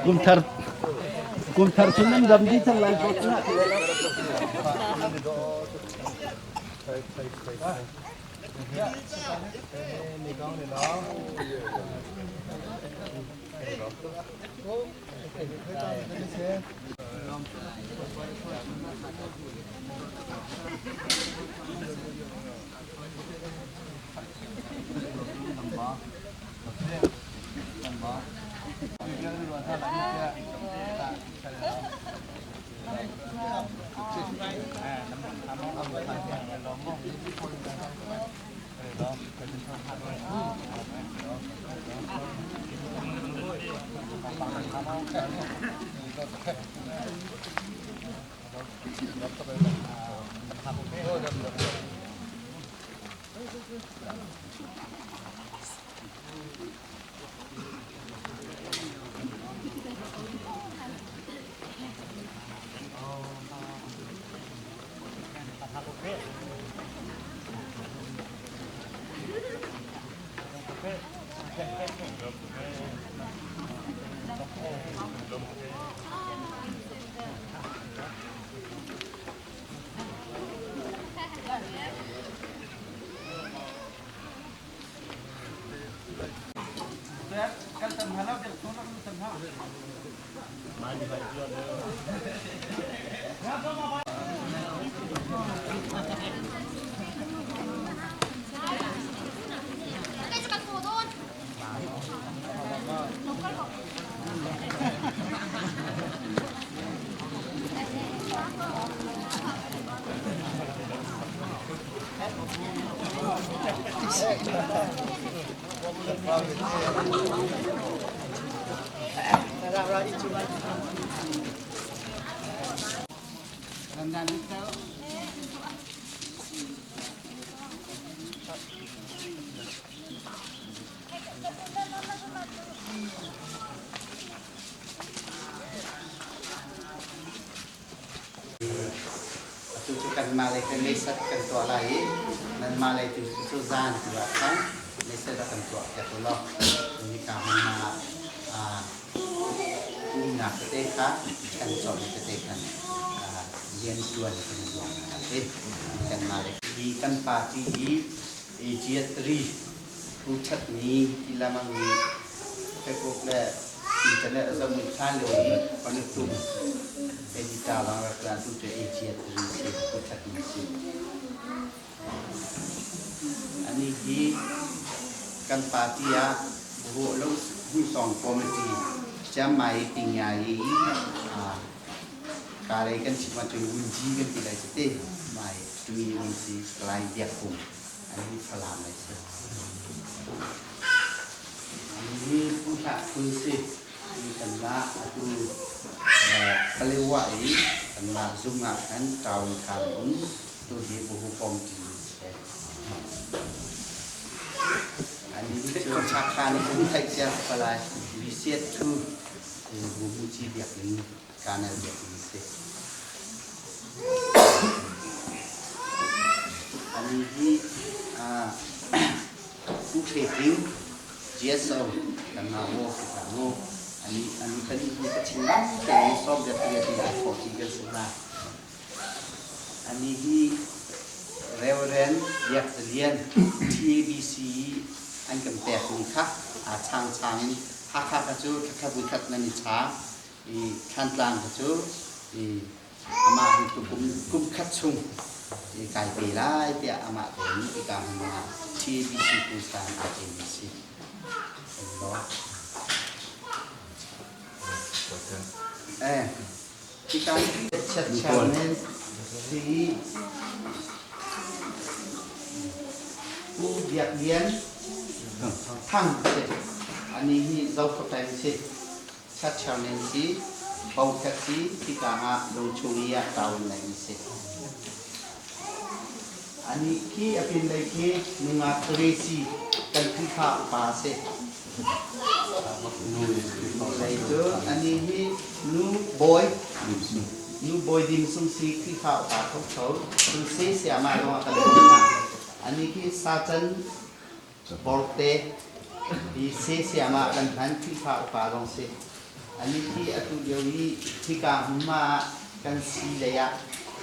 Kumthar kumthar cu nan dam dih cang lai Atu cu kanmah lei kan meisat kan tuah lai i nanmah lei tu cu zan tu ah khan meisat rak kan tuah piak u law nika hmun ah umnak tete kha kan cawhmi tete khan rianṭuan kan i zuam hna ti. Kanmah lei hi kan party hi Asia 3 Pu Chat Ni ti lamang nih Facebook le internet a zohmi hlan lio i Panutum editor bang rak tuan tu cu Asia 3 si Pu Chat Ni si. Ani hi kan party ah Buho Lo Hmusong Committee Chiang Mai Tingyai ka lei kan chim ahcun Wunji kan ti lai cu te mai tui Wunji Salai Biak Hung an hi Falam lei si. An hi Pu Hlah Phun si. Hi kanmah atu Palewa i kanmah zung ah khan town khan um tu hi Buhu Committee si. An hi cu Hakha nih kan theih cia ko lai. Bisiat thu Buhu Ci Biakinn Kanal Biakinn si. An hi Pu Hre Tling GSO kanmah wo kanmah wo ani ani kan hi ka chim bang tein sawm biak riat in ai thawh ti kan si hna. Ani hi Reverend Biak Za Lian TABC an kan pekmi kha aa changchang in Hakha kha cu thlakhat voikhat nan i chang i Thlantlang kha cu i amah hi tukum kum khat chung i kai pe lai tiah amah tein hika hmun ah TABC pusan aa ṭemmi si. Eh, hika chat chairman si Pu Biak Lian Thang si. Ani hi Zokhua peng si. Chat chairman si. Bokhat si hika ah lungchung i ah taun nei si. Anih khi a pinlei khi nungak Tracy kan Khrihfa upa a si. Lei cu anih hi nu bawi nu bawi dim sung si Khrihfa upa thotho cun se siama zong a kan bawmh hna. Anih khi sacan Borte hi se siama kan hman Khrihfa upa zong si. Anih khi atu lio i hika hmunhma ah kan si lei ah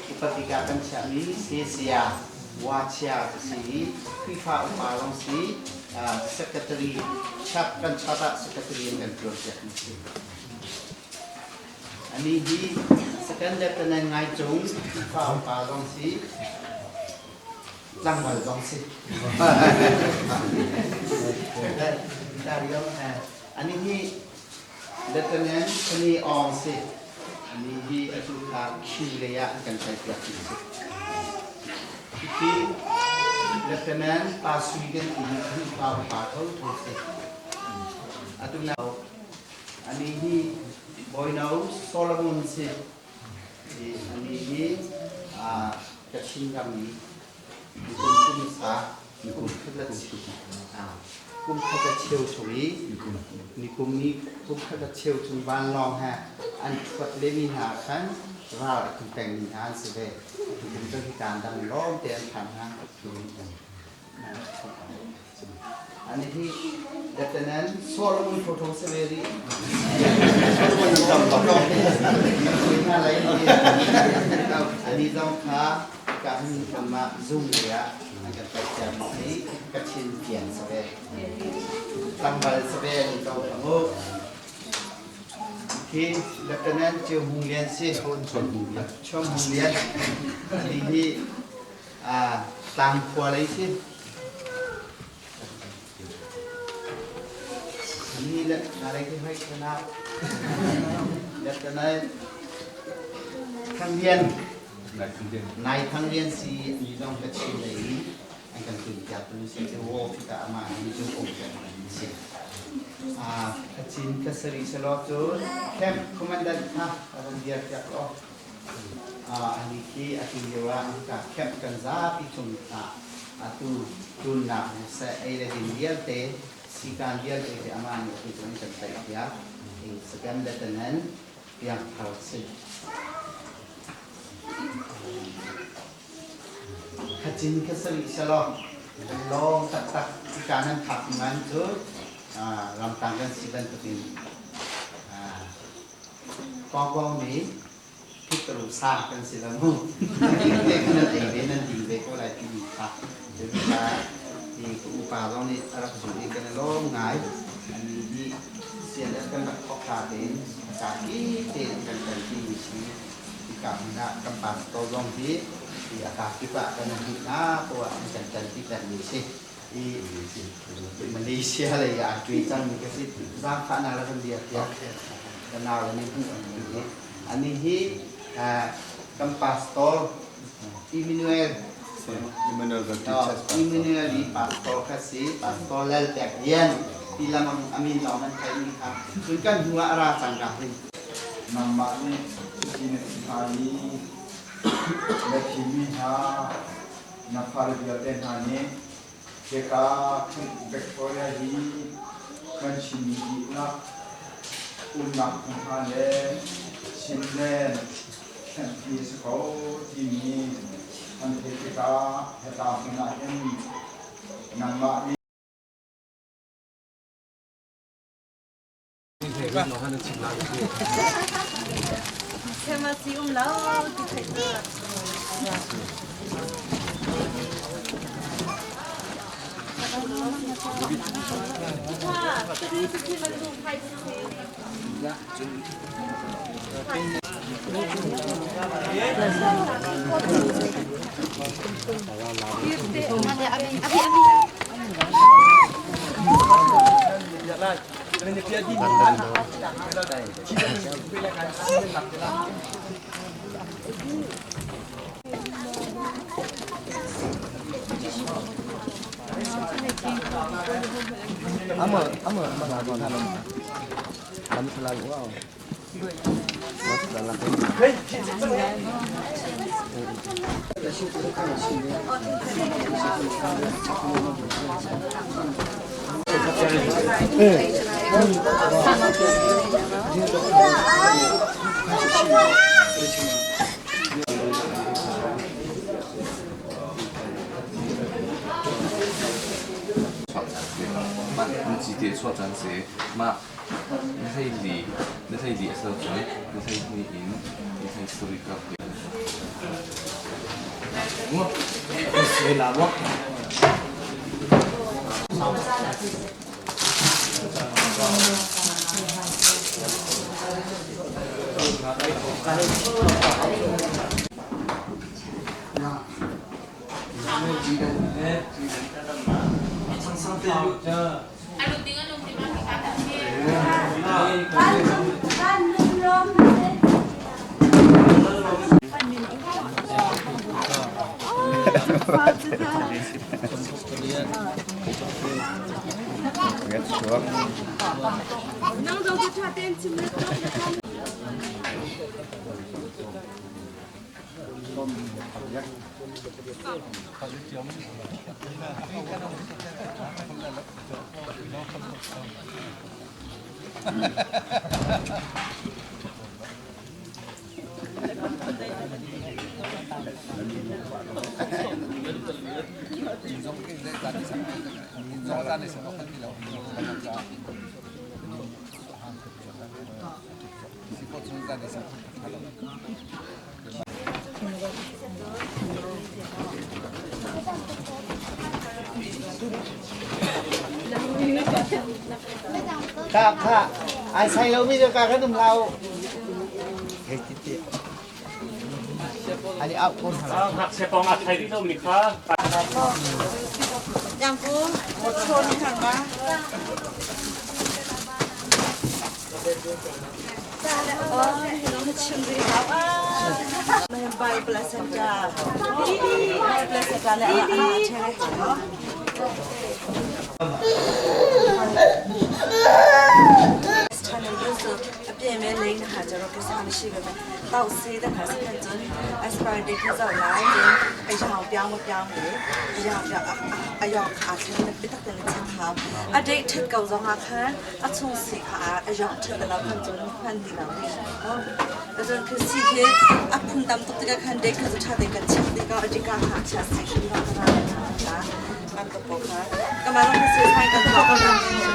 upatik ah kan chiahmi Sesia Wachia ka si i Khrihfa upa zong si secretary chap kan chat ah secretary in kan ṭuan piakmi si. Anih hi second lieutenant ngai cung Khrihfa upa zong si tlangval zong si. Anih hi Lieutenant Sunny Aung si. Anih hi atu kha Kyi lei ah an kan kalpiak ti si. Hi Lieutenant Pa Sui kan ti hi Khrihfa upa thotho si. Atu na anih hi Bawino Solomon si. Anih hi Kachin ram i kum kum sa kum kum khat a cheu chung i nikum i kum khat a cheu chung vanlawng he an thuat lemi hna khan ral a tu pengmi hna an si ve. Tukum cu hi kaan dang lawng te an phan hna. Ani hi Lieutenant Solomon Photo Severi Solomon dam bak Ani zong kha ka hun kanmah Zoom lei ah an kan tlaihter i Kachin pian si ve. Tlangval si ve an to kha mu. Hi Lieutenant Chiu Hung Lian si. Chon Hung Lian. Chon Hung Lian. Ani hi tlangkhua lei si. Ni le na lei khi hoi kana. Lieutenant Thang Lian. Nai Thang Lian si ni zong ka chin lei in an kan tun piak tu si cu wo ka ama ni cu um kan si. Kachin kasari salo cu camp commandant kha ran dir piak lo. Ani khi atu lio ah ka camp kan zapi chung atu tunnak seh ei le din vialte sikan vialte khi amah nih atu cun kan tlaih piak. Second lieutenant Piang Thar si. Kachin kasari selaw lawng taktak ika nan phak man cu ramtang kan si bantukin Kawngkawng nih Pitru sa kan si lo mu. Te khan nan ei ve nan ding ve ko lai timi kha. Cucaah hi ka upa zong nih a rak zulh i kan i lawm ngai. Ani hi CNF kan rak thawk hla tein a ca ki tein kan kan timi si. Hika hmun ah kan pastor zong hi hi a ka kip ah kan hmuh hna poah an kan ṭanpi pengmi si. I Malaysia lei ah ṭui cangmi ka si. Zaangfahnak le kan biak tiah ka nau le nih hmuh an duh i anih hi kan pastor Emmanuel Emmanuel Baptist Emmanuel i pastor kha si pastor Lal Pek Lian ti lamang amin lawng nan theihmi kha cun kan hnu ah a ra cang ka hin Nangmah nih cuti na ti hna i na thimmi hna na fale vialte hna nih hika Victoria hi kan Chinmi dihlak umnak hmunhma le Chinland Khenhpi a si ko timi an theih tikah hika hmun ah hin nangmah nih Chemasi um lo ti theih Mah cite chuah caan si. Mah ni 14, ni 14 a si lo cun ni 12 in ni 17 kar tiang. Kha kha ai sai lo mi ka kan um lau. Ali au kon hala. Ngakchia pawng ah thai rih lomi kha Yang ku, chon hang ma. အပြင်မဲ့လိန်းဟာကျတော့ကိစ္စမရှိပဲတောက်ဆေးတဲ့ခါစကန်ကျန် aspirin တွေခစောက်လိုက်ရင်အယောင်ပြောင်းမပြောင်းဘူးအယောင်ပြောင်းအယောင်အားချင်းပြတ်တဲ့လက်ချောင်းအဒိတ်ထက်ကောင်ဆောင်ခန်းအချုံစီခါအယောင်ထက်တော့ခန်းကျန်ဖန်ဒီလောင်းဟုတ်ဒါကြောင့်ခစီခေအဖုန်တမ်တုတ်ကခန်ဒိတ်ခစချတဲ့ကချက်ဒီကအဓိကဟာချက်စီရှိတာတာတာန်တော့ပေါ်ခါကမလာစီဆိုင်ကတော့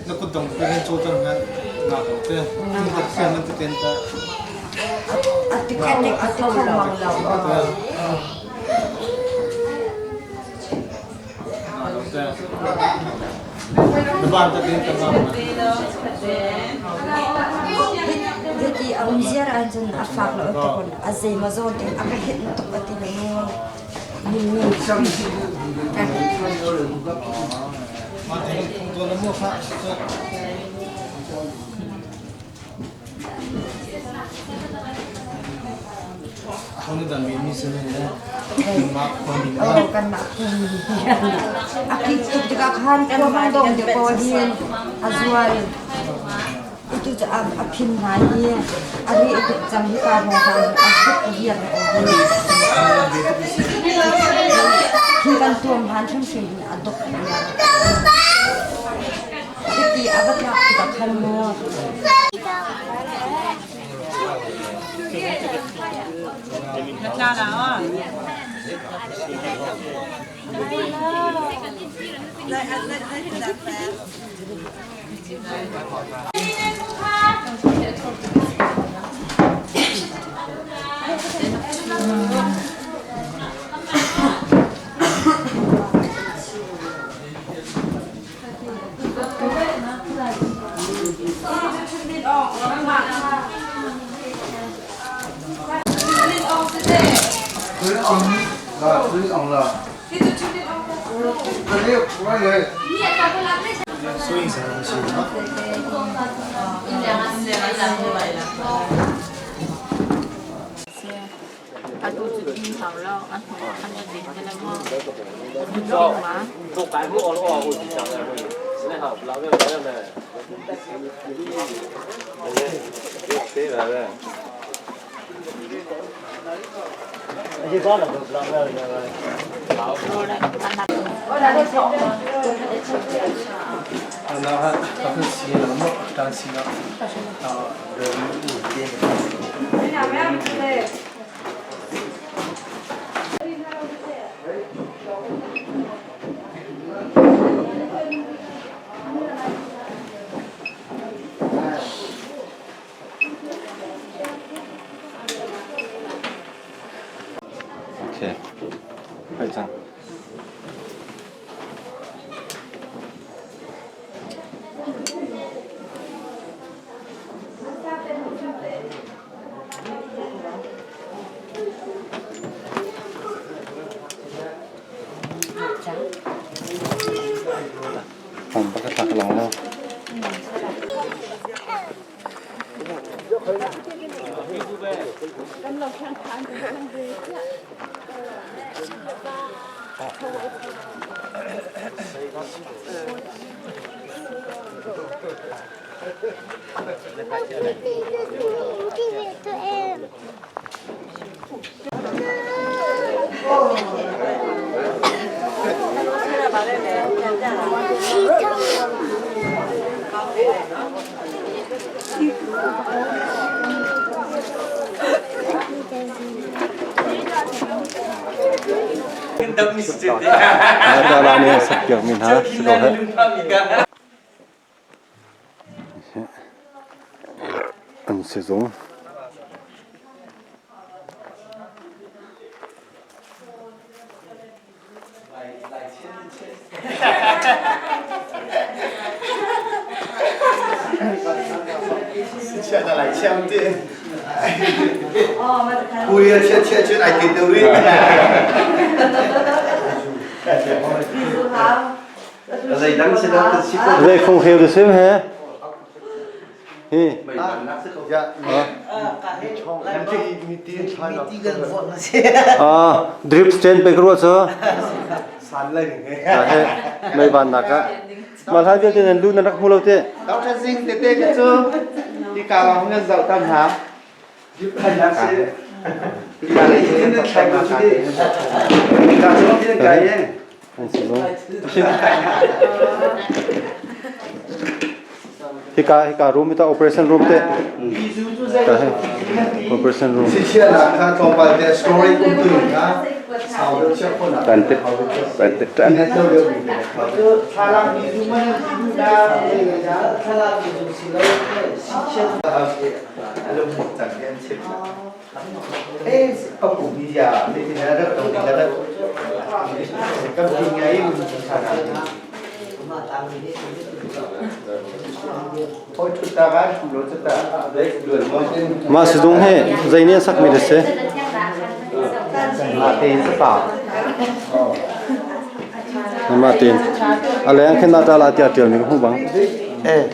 Na kutdong te kan chaw cang ngan na ko te. Na sian nan te ten ta. Na lo te. Na ban ta ten ta ma. Hiti a um ziar ahcun a fak lo tuk a zei maw zawn in a ka hit tuk a ti lo mu. A kik tuk tikah khan khua hmang dong te pawl hi a zual. Atu cu a phin hna i a reh tuk cang hika hrawng hna hi a tuk riak hi kan tuam han hrimhrim in a dok riak. Hiti a va tlak tikah khan maw. Okay. Hoi cang. Ang pagkatlak lang no. Tala nih sak piak mi hna si ko heh. An sizung. Zei phung heu de sim he? Hi. Ah, drip stand pe kru chu. He mei van nak ah. Mal han vialte nan lu nan rak hmu lo te. Dr. Zing tete ka cu hi ka lawng nan zoh tam ha. Hika hika room ita operation room te. Operation room. Sichianak kha tlawmpal te story um tu kha sau deuh chiah khon Tan te tan te tan. Thlalak mi zu man na thlalak mi zu si lo sichiat Mah sizung hi zei nih a sakmi na si? Nama tin. A leng khin na ta la tia tial mi ka hmu bang. Eh.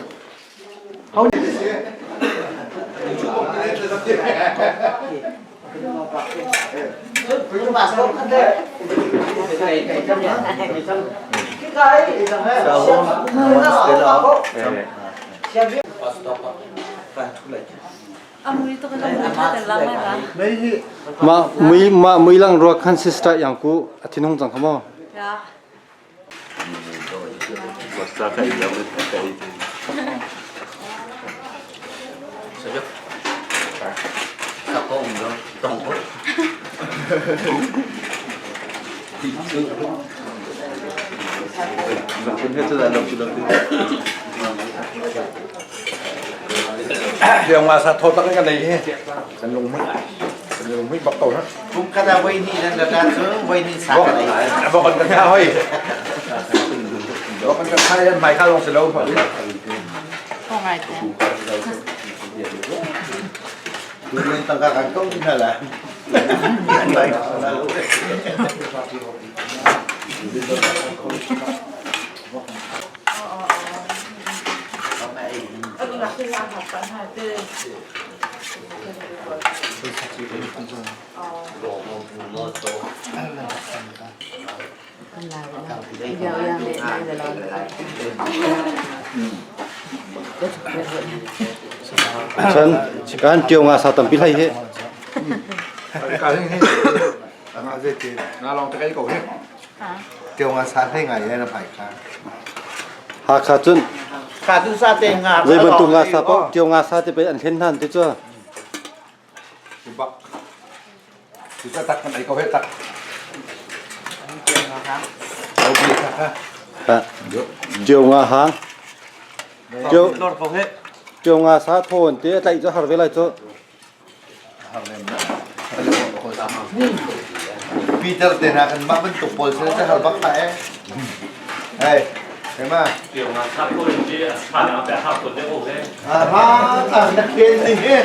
Ma mui ma mui lang ruak khan sister yang ku a thinhung cang kha maw? Tiang ma sa tho tak kan nei hi. Kan lung mui. Kan lung mui bak to ha. Kum kada voi ni nan da cu voi ni sa ka nei. Bok kan kan hoi. Bok kan kan khai mai kha long se lo pha. Durian tangka kan kong din hala. Chan kan ṭio nga sa tampi hlei hi. Ka hing hi. Nga ze ti. Nga long te kai ko hi. Ṭio nga sa hlei ngai na phai kha. Hakha cun Ka tu sa te nga. Zei bantuk nga sa paoh ṭio nga sa te pei an hlen hnan te cu. Bak. Tu sa tak kan ai ko he tak. Ṭio nga hang. Ṭio ṭio nga sa thawn te a tlaih cu har ve lai cu. Peter te hna kan mah bantuk pawl sin cu har bak hlah eh. Hey, hey ma. Ṭio nga sa thawn te a tha na pe ha ko te o he. Ah, ma ta na khen ni he.